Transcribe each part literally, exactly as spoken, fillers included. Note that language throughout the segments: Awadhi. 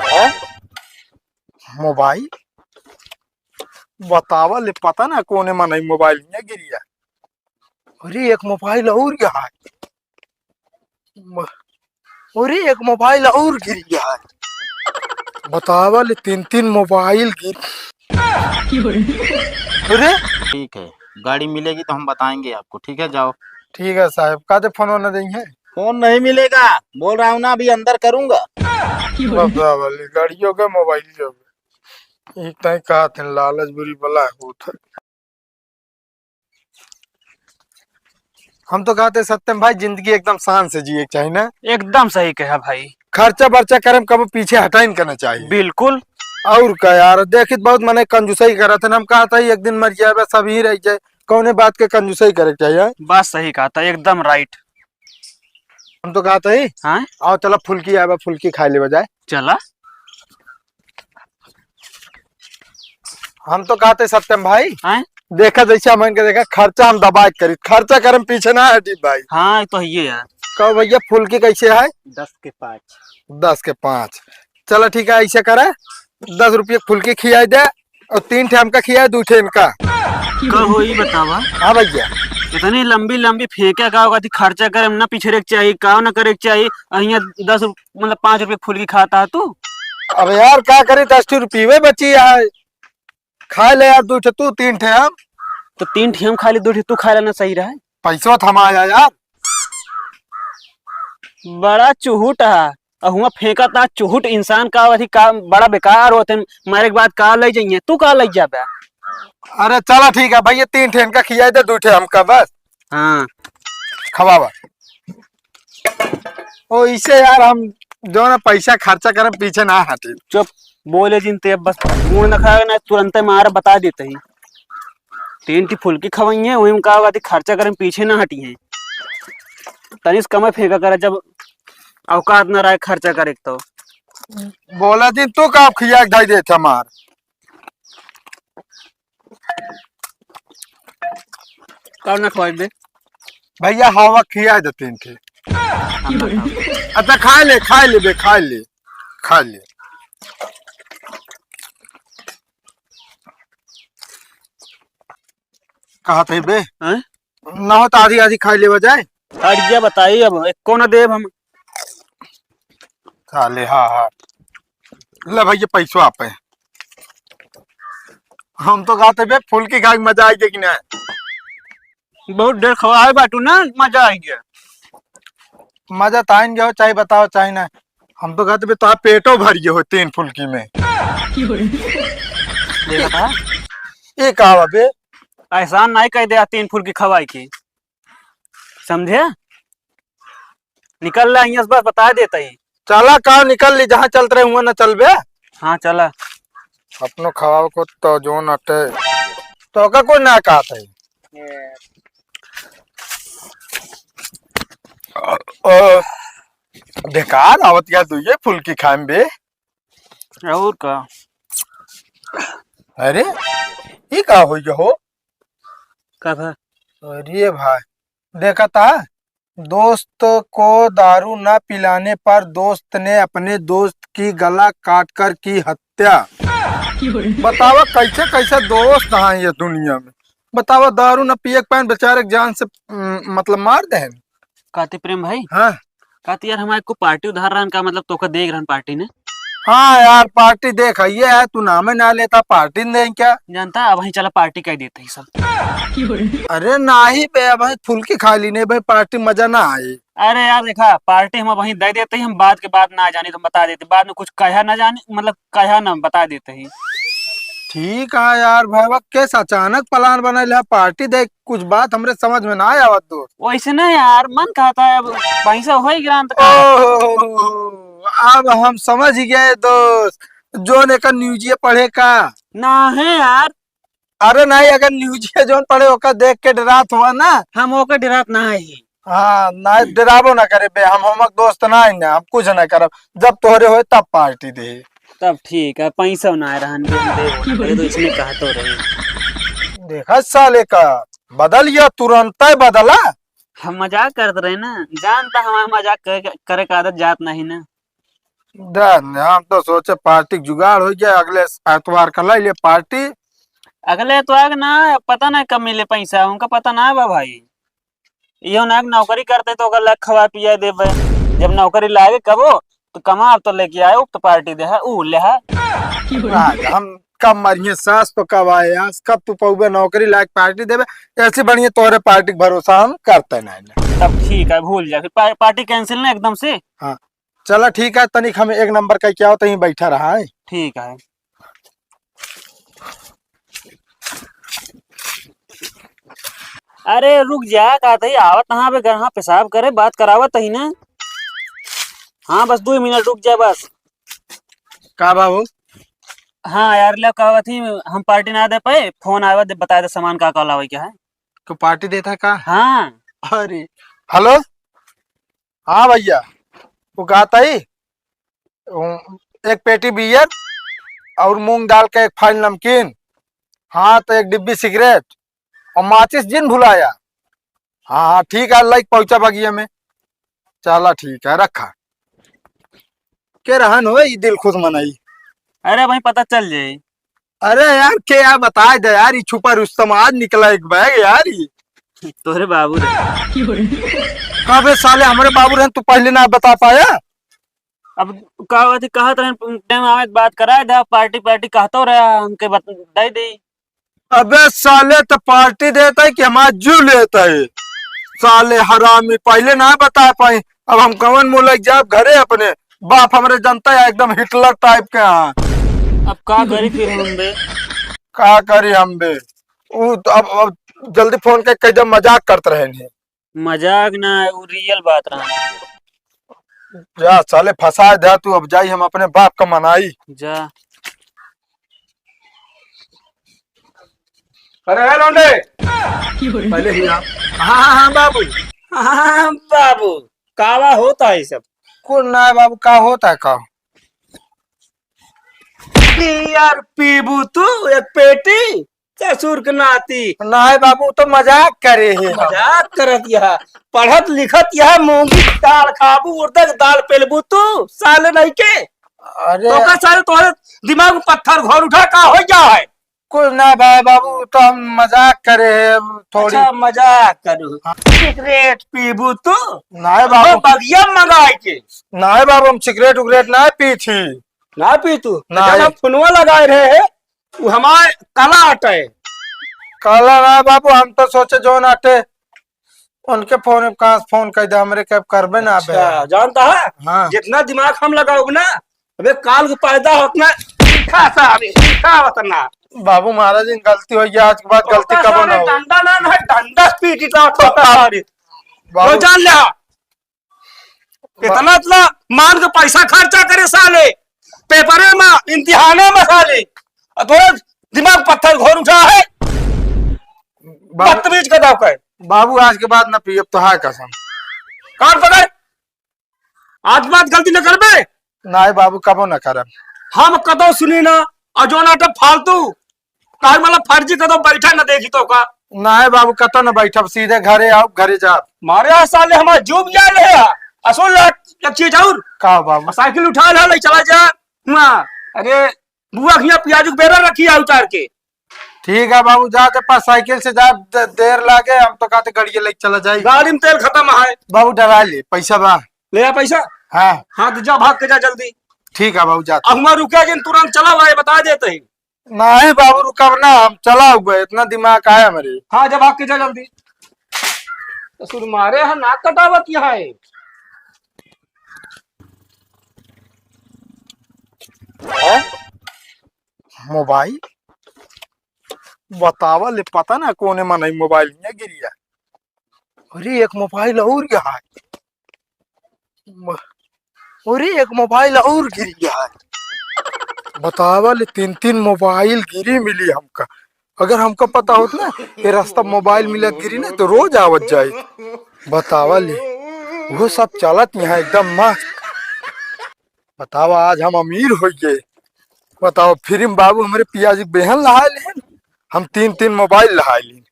हैं? मोबाइल? बतावा ले, पता ना कौने मनई मोबाइल हियाँ गिरिया। अरे, एक मोबाइल और यहाँ है। म-, अरे, एक मोबाइल और गिर गया है। बतावा ले, तीन तीन मोबाइल गिर। अरे, ठीक है, गाड़ी मिलेगी तो हम बताएंगे आपको, ठीक है, जाओ। ठीक है साहब, काते फोन ना देंगे? फोन नहीं मिलेगा, बोल रहा हूँ ना, अभी अंदर करूंगा। बतावा ले, गाड़ियों के, मोबाइल के। एक ताई कहा थे, लालच बुरी बला है, होत है। हम तो कहते सत्यम भाई, जिंदगी एकदम शान से जिए के चाही ना। एकदम सही कहा भाई। खर्चा बर्चा करे में कबो पीछे हटाइन करना चाहिए। बिल्कुल। और का यार, देखित बहुत मने कंजूसई करत हन। हम कहत हई एक दिन मर जाए, बस सब ही रह जाए, कौने बात के कंजूसई करे के चाहिए? बात सही कहत है, एकदम राइट। हम तो कहत हई, हाँ? आओ चला फुल्की आवा, फुल्की खाए लेवा जाए। चला। हम तो कहत हई सत्यम भाई, हैं? देखा जैसे हमन के देखा, खर्चा हम दबाए के करी, खर्चा करे में पीछे ना हटी भाई। हाँ, ये तो है यार। कहो भैया, फुल्की कैसे है? दस के पाँच। दस के पाँच। चला ठीक है, ऐसे करा, दस रुपये फुल्की खियाई दे और तीन ठे हमका खियाए, दू ठे इनका। का होई बतावा? हाँ भैया। इतनी लंबी लंबी फेंके का होगा, खर्चा करे में ना पिछड़े के चाहिए, का ना करे के चाहिए। अहियाँ दस रुप-, मतलब पाँच रुपये फुल्की खाता है तू। अब यार का करी, दस ठे रुपये बची है, खा ले यार, दू ठे तू, तीन ठे हम। तो तीन ठे हम खा ले, दू ठे तू खा लेना सही रहे। पैसवा थमा आया यार। बड़ा चुहुट है, और हुआ फेंका था चुहुट इंसान का, अथी का बड़ा बेकार होते हैं, मारे के बाद का ले जाइए, तू का ले जाबे? अरे चला ठीक है भैया, तीन ठे इनका खियाई दे, दू ठे हमका बस। हाँ। खवावा। ओ, इसे यार हम जो ना पैसा खर्चा करे पीछे ना हटी। चुप, बोले जिन ते बस मुंह न खाए ना, तुरंते मार बता देते ही। तीन ठी फुल्की खवाई है, वही में का बात है, खर्चा करे पीछे ना हटी है। तनिस कमे फेंका करे जब औकात ना रहे खर्चा करे के तो। बोला जिन तू का खिया के धाई देत हमार। कौन ना खवाई बे? भैया हवा खिया दे तीन ठे। हम ना खाओ। अच्छा खा ले, खा ले बे, खा ले, खा ले। कहा थे बे? हैं? ना हो तो आधी आधी खा लेवा जाए। हट जा, बताई अब, एको ना देब हम। साले, हाँ, हाँ। ले भैया, पैसवा आप है। हम तो कहते बे, फुल्की खाए के मजा आई गया कि ना? बहुत ढेर खवाए बाटू ना, मजा आई गया। मजा तो आइन गया हो, चाहे बताओ, चाहे ना। हम तो कहते बे, तो आप पेटो भर गए हो तीन फुल्की में। देखा था? ये का बा बे? एहसान नहीं कह दे तीन फुल्की खवाई की। समझे? निकल ला, हियां से बस बता देता ही। चला का निकल ली, जहाँ चलत रहे हुआ ना चलबे। हाँ, चला। अपनो खवाओ को तो जोन अटे, तो का कोई ना कहत है। ओ, बेकार आवत यार, तू ये फुल्की खाए में बे। और का? अरे, ये का हो गया हो? का भा? अरे भाई, देखा था, दोस्त को दारू न पिलाने पर दोस्त ने अपने दोस्त की गला काटकर की हत्या। बतावा कैसे कैसे दोस्त हैं ये दुनिया में। बतावा दारू न पिए के पाएन, बेचारे के जान से, उम, मतलब मार देहेन। काती प्रेम भाई? हाँ। काती यार हमारे को पार्टी उधार रहन का, मतलब तोका देख रहन पार्टी ने। हाँ यार, पार्टी देख, ये है, तू नामे ना लेता, पार्टी नहीं दें क्या? जानता, अब वहीं चला, पार्टी कर देते ही सब। अरे नाही बे, अब वहीं फुल्की खा ली नहीं भाई, पार्टी मजा ना आए। अरे यार, देखा, पार्टी हम वहीं दे देते ही, हम बात के बात ना जाने, तो बता देते, बाद में कुछ कहा ना जाने, मतलब कहा ना बता देते ही। ठीक है यार, भैया, कैसे अचानक प्लान बनल है पार्टी दे, कुछ बात हमरे समझ में ना आवत दोस्त। वैसे ना यार, मन कहता है, अब पैसा हो ही गिरा तो का? ओहो, अब हम समझ गए दोस्त, जोन एकर न्यूजिए पढ़े का। ना है यार। अरे नहीं, अगर न्यूजिए जोन पढ़े ओकर देख के डरात हुआ ना। हम ओकर डरात ना है। हाँ, ना डराबो ना करे बे, हम होमक दोस्त ना है ना, हम कुछ ना करब। जब तोहरे होए तब पार्टी दे। तब ठीक है, पैसा ना रहन दे, हम देबो ना करे, तो इसने कहा तो रहे। देखा साले का, बदल गया, तुरंत ही बदला। हम मजाक करत रहे ना, जानता हमारा मजाक करे, करे का आदत जात नहीं ना। दे, हम तो सोचे पार्टी के जुगाड़ होइ गया, अगले एतवार का लै ले पार्टी। अगले एतवार का ना, पता ना कब मिले पैसा, उनका पता ना बा भाई। इहो ना कि नौकरी करते तो ओकर लग खवा पिया देबे। जब नौकरी लागे कबो, तो कमाब तो लेके आए, तो पार्टी दे है, ऊ ले है। आज हम कब मरिए सास तो कब आए, आज कब तू पौबे नौकरी लायक पार्टी देबे, ऐसे बढ़िया तोहरे पार्टी के भरोसा हम करते नहीं। तब ठीक है, भूल जा, फिर पा-, पार्टी cancel ना एकदम से। हाँ, चला ठीक है, तनिक हम एक नंबर का क्या होता है, बैठा रहा है। ठीक है। अरे रुक जा, कहत ही आवत हाँ बे, हाँ पेशाब करे, बात करावत ही ना। हाँ बस दो मिनट रुक जा बस। का बाबू? हाँ यार, ले कहत ही हम पार्टी ना दे पाए, फोन आवा दे, बता दे सामान का का लावे के है। तो पार्टी देता है का? हाँ। अरे हेलो, हाँ भैया, वो कहत ही एक पेटी बियर और मूंग दाल का एक फाइल नमकीन, हाँ, तो एक डिब्बी सिगरेट और माचिस जिन भुलाया। हाँ, हाँ, ठीक है, लाइक पहुंचा बगिया में। चला ठीक है, रखा। के रहन हो ई दिल खुश मनई? अरे भाई, पता चल जाई। अरे यार, के यार, बताए दे यार, ई छुपा रुस्तम आज निकला एक बैग यार, ई। तोरे बाबू रहे। का बे साले, हमरे बाबू रहन, तू पहले ना बता पाया? अब का होत ही, कहत रहन, टाइम आवे त बात कराए दे, पार्टी पार्टी कहतो रहे, हमके बत-, दे दे। अबे साले, त पार्टी देता है कि हमारा जीव लेता है? साले हरामी, पहले ना बता पाई, अब हम कवन मुँह लग जाब घरे अपने? बाप हमरे जनता है एकदम हिटलर टाइप के हैं। अब का करी फिर हम बे? का करी हम बे? ऊ तो अब, अब जल्दी फोन के कह दे, मजाक करत रहे हैं। मजाक ना है, ऊ रियल बात रहा। जा साले, फंसा दे तू, अब जाई हम अपने बाप का मनाई। जा। अरे ए लौंडे, पहले ही आ। हाँ, हाँ, हाँ, बाबू। हाँ, बाबू, कावा होता है सब? कुछ ना है बाबू, का होता है का? बियर पीबू तू एक पेटी, ससुर के नाती। नहीं बाबू, तो मजाक करे है। मजाक करत यह, पढ़त लिखत यह, मूंगी के दाल खाबू, उड़द के दाल पेलबू तू, साले नहीं के। अरे तो का साले तोहरे दिमाग में पत्थर घोर उठा, का हो गया है? कुछ ना भाई बाबू, तो हम मजाक करे हैं थोड़ी। अच्छा, मजाक करू। हाँ। सिगरेट पीबू तू? नहीं बाबू। बगिया मंगाए के? नहीं बाबू, हम सिगरेट उगरेट ना पी थी। ना पी तू? नहीं। जब हम फोनवा लगाए रहे हैं, वो हमारे कला अटे। कला ना बाबू, हम तो सोचे जोन अटे, उनके फोन, कहाँ से फोन कर दे, हमरे के अब करबे ना बे। अच्छा, जानता है? हाँ। जितना दिमाग हम लगाओगे ना, अबे काल को पैदा होतना, सीखा सारे, सीखा होतना। बाबू महाराज, इन गलती हो गया, आज के बाद गलती कबो ना हो। डंडा ना, ना, डंडा से पीटी तो होता सारे। बाबू। लो जान ले। इतना, इतना मान के पैसा खर्चा करे साले, पेपरे में, इम्तिहाने में साले, और थोड़ा दिमाग पत्थर घोर उठा है। बाबू, बदतमीज का दाव का है। बाबू, आज के बाद ना पियब, तो है कसम। कान पकड़, आज के बाद गलती न करबे। नहीं बाबू, कबो ना करब। हम कतो सुनी ना, और जो नाटक फालतू, काहे मतलब फर्जी कतो बैठा न देखी तो का। नहीं बाबू, कतो न बैठब, सीधे घरे आओ, घरे जा। मारे यहाँ साले हमारे जो भी आ रहे हैं, असो ला-, एक चीज और। का बाबू? साइकिल उठा ला, ले चला जा। हुआ, अरे, बुआ हियाँ प्याजू के बेरा रखी है उतार के। ठीक है बाबू, जा ते पास साइकिल से जा, दे-, देर लागे, हम तो कहते गाड़ी लेके चला जाई। गाड़ी में तेल खत्म है। बाबू डरा ले, पैसा बा। ले आ पैसा। हाँ। हाँ, तो जा, भाग के जा जल्दी। ठीक है बाबू, जा। अब हमारे रुके जिन, तुरंत चला भाई, बता देते हैं। नहीं बाबू, रुकब ना, हम चला हुआ, इतना दिमाग आया हमारे। हाँ, जा, भाग के जा जल्दी। ससुर मारे यहाँ नाक कटावत यहाँ है। हैं? मोबाइल? बतावा ले, पता ना कौने मनई मोबाइल हियाँ गिरिया। अरे, एक मोबाइल और यहाँ है। म-, अरे, एक मोबाइल और गिरिया है। बतावा ले, तीन तीन मोबाइल गिरी मिली हमका। अगर हमका पता होत ना, ये रास्ता मोबाइल मिला गिरी ना, तो रोज आवत जाए। बतावा ले, वो सब चलत यहाँ एकदम मस्त। बतावा, आज हम अमीर हो गए। बतावा, फिर बाबू हमरे पियाजी बेहन लहाए लेन, हम तीन तीन मोबाइल लहाए लेन।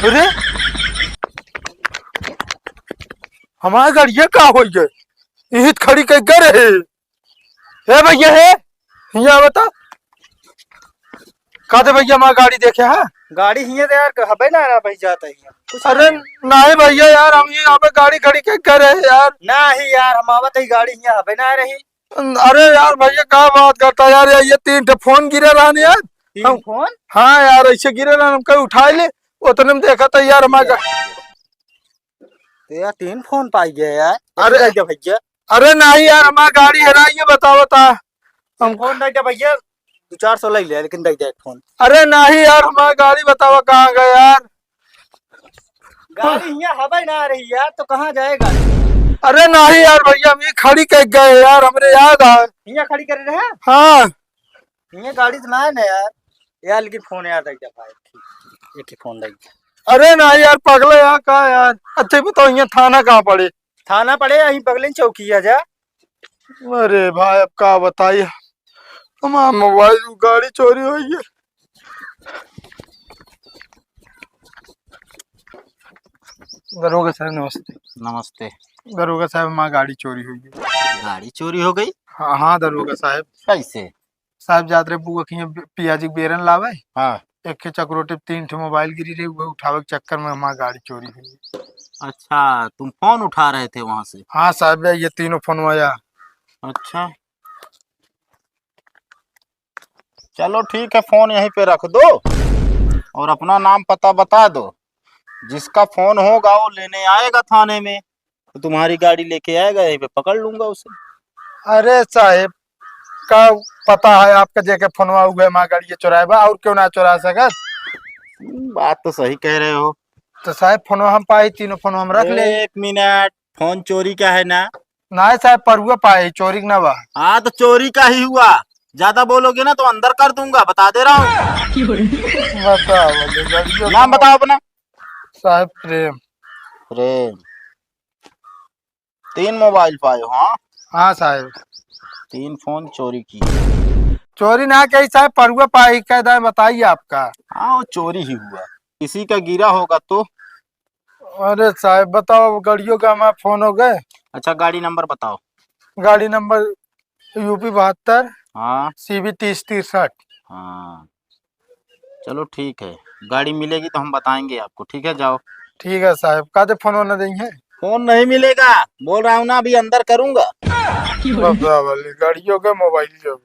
अरे, हमार गाड़िया का होइ गए? इहित खड़ी कइ गए रहे। ए भइया, हे, हियाँ बता। का दे भइया, हमार गाड़ी देखे है? गाड़ी हियाँ तो यार हबे ना रहा भाई, जाता है हियाँ। कुछ अरे नहीं। नहीं भइया यार, हम ये यहाँ पे गाड़ी खड़ी कइ गए रहे यार। नहीं यार, हम आवत ही गाड़ी हियाँ हबे ना रही। अरे यार भइया, का बात करता यार, ये, ये तीन ठे फोन गिरे रहन यार। तीन हम फोन? हाँ यार, ऐसे गिरे रहन, हम कहीं उठाइ ले, उतने में देखा था यार, हमार गा- तो यार तीन फोन पाइ गए यार। अरे दे दे भइया। अरे नहीं यार, हमार गाड़ी हेराइ गए, बतावा ता। हम फोन दे दे भइया, दो चार सौ ले ले, लेकिन दे दे फोन। अरे नहीं यार, हमार गाड़ी बतावा कहाँ गए यार। गाड़ी हियाँ हबे ना रही यार, तो कहाँ जाएगा? अरे नहीं यार भइया, हम ये खड़ी कइ गए यार, हमरे याद आ। हियाँ खड़ी करे रहे? हाँ। हियाँ गाड़ी तो ना है ना यार। यार लेकिन फोन यार दे दे भाई, एक ही फोन दे दे। अरे नहीं यार पगला यार, का यार? अच्छा बताओ, हियाँ थाना कहाँ पड़े? थाना पड़े यहीं बगले में चौकी है जा। अरे भाई, अब का बताई, हमार मोबाइल, गाड़ी चोरी होइ गई। दरोगा साहब, नमस्ते। नमस्ते। दरोगा साहब, हमार गाड़ी चोरी होइ गई। गाड़ी चोरी हो गई? हाँ, हाँ, दरोगा साहब। कैसे? साहब जात रहे बुआ के हियाँ पियाजी के बेरन लावे। हाँ। एक के चकरोटे पे तीन ठे मोबाइल गिरी रहे, उहे उठावे के चक्कर में हमार गाड़ी चोरी होइ गई। अच्छा, तुम फोन उठा रहे थे वहाँ से? हाँ साहब, ये तीनों फोन आया। अच्छा, चलो ठीक है, फोन यहीं पे रख दो और अपना नाम पता बता दो। जिसका फोन होगा वो लेने आएगा थाने में, तो तुम्हारी गाड़ी लेके आएगा, यहीं पे पकड़ लूंगा उसे। अरे साहेब, का पता है आपका जेके फोनवा उहे हमार गाड़ी चुराए बा, और क्यों ना चुरा सकत? बात तो सही कह रहे हो। तो साहेब फोनवा हम पाई, तीनों फोनवा हम रख ले। एक मिनट, फोन चोरी का है ना? नहीं साहेब, परुआ पाए, चोरी का ना बा। हाँ, तो चोरी का ही हुआ। ज्यादा बोलोगे ना तो अंदर कर दूंगा, बता दे रहा हूँ। बताओ, बोले, गाड़ियों नाम का बताओ अपना। साहेब प्रेम। प्रेम। तीन मोबाइल पाए हो, हाँ? हाँ साहेब। तीन फोन चोरी की। चोरी ना कही साहेब, परुआ पाई, कह दे, बताइए आपका। हाँ, वो चोरी ही हुआ। किसी का गिरा होगा तो? अरे साहेब, बताओ, गाड़ियों का हमारा फोन हो गए। अच्छा, गाड़ी नंबर बताओ। गाड़ी नंबर यूपी बहत्तर, हाँ। सीबी तीस तिरसठ। हाँ, चलो ठीक है, गाड़ी मिलेगी तो हम बताएंगे आपको, ठीक है, जाओ। ठीक है साहेब, काते फोन ना देंगे? फोन नहीं मिलेगा, बोल रहा हूँ ना, अभी अंदर करूंगा। बाबा वाली गाड़ियों के, मोबाइल जो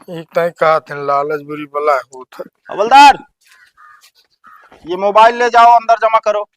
एक ताई का थे, लालच बुरी बला होत है। हवलदार, ये मोबाइल ले जाओ, अंदर जमा करो।